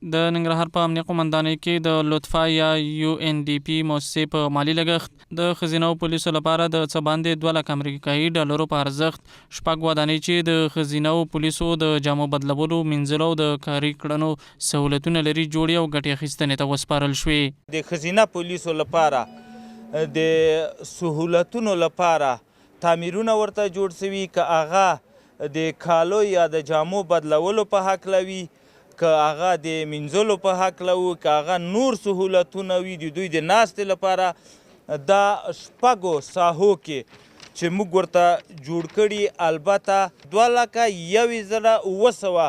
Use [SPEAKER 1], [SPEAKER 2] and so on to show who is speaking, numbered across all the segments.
[SPEAKER 1] د ننګرهار په امنیه قومندانۍ کې د لطفا یا یو این ډي پي موسسې په مالي لګښت د ښځینه پولیسو لپاره د څه باندې 2 لکه امریکایي ډالرو په ارزښت شپږ ودانۍ چې د ښځینه پولیسو د جامو بدلولو، مینځلو او د کاري کړنو سهولتونه لري، جوړې او ګټې اخیستنې ته وسپارل شوې.
[SPEAKER 2] د ښځینه پولیسو لپاره د سهولتونو لپاره تعمیرونه ورته جوړ شوي، که هغه د کالو یا د جامو بدلولو په هکله وي، که هغه د مینځلو په هکله وو، که هغه نور سهولتونه وي د دوی د ناستې لپاره، دا شپږو ساحو کې چې موږ ورته جوړ کړي، البته 2,01,700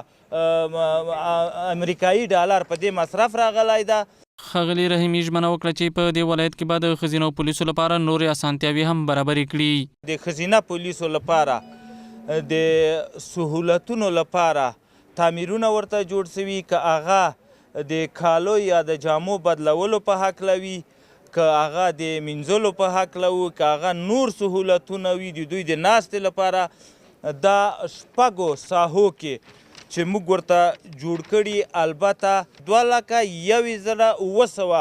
[SPEAKER 2] امریکایي ډالر په دې مصرف راغلی ده.
[SPEAKER 1] ښاغلي رحیمي ژمنه وکړه چې په دې ولایت کې به د ښځینه پولیسو لپاره نورې اسانتیاوې هم برابرې کړي.
[SPEAKER 2] د ښځینه پولیسو لپاره د سهولتونو لپاره تعمیرونه ورته جوړ شوي، که هغه د کالو یا د جامو بدلولو په هکله وي، که هغه د مینځلو په هکله وو، که هغه نور سهولتونه وي د دوی د ناستې لپاره، دا شپږو ساحو کې چې موږ ورته جوړ کړي، البته 2,01,700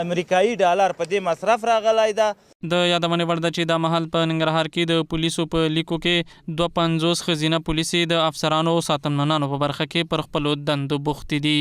[SPEAKER 2] امریکایي ډالر په دې مصرف راغلی ده.
[SPEAKER 1] د یادونې وړ ده چې دا مهال په ننګرهار کې د پولیسو په لیکو کې 52 ښځینه پولیسې د افسرانو او ساتنمنانو په برخه کې پر خپلو دندو بوختې دي.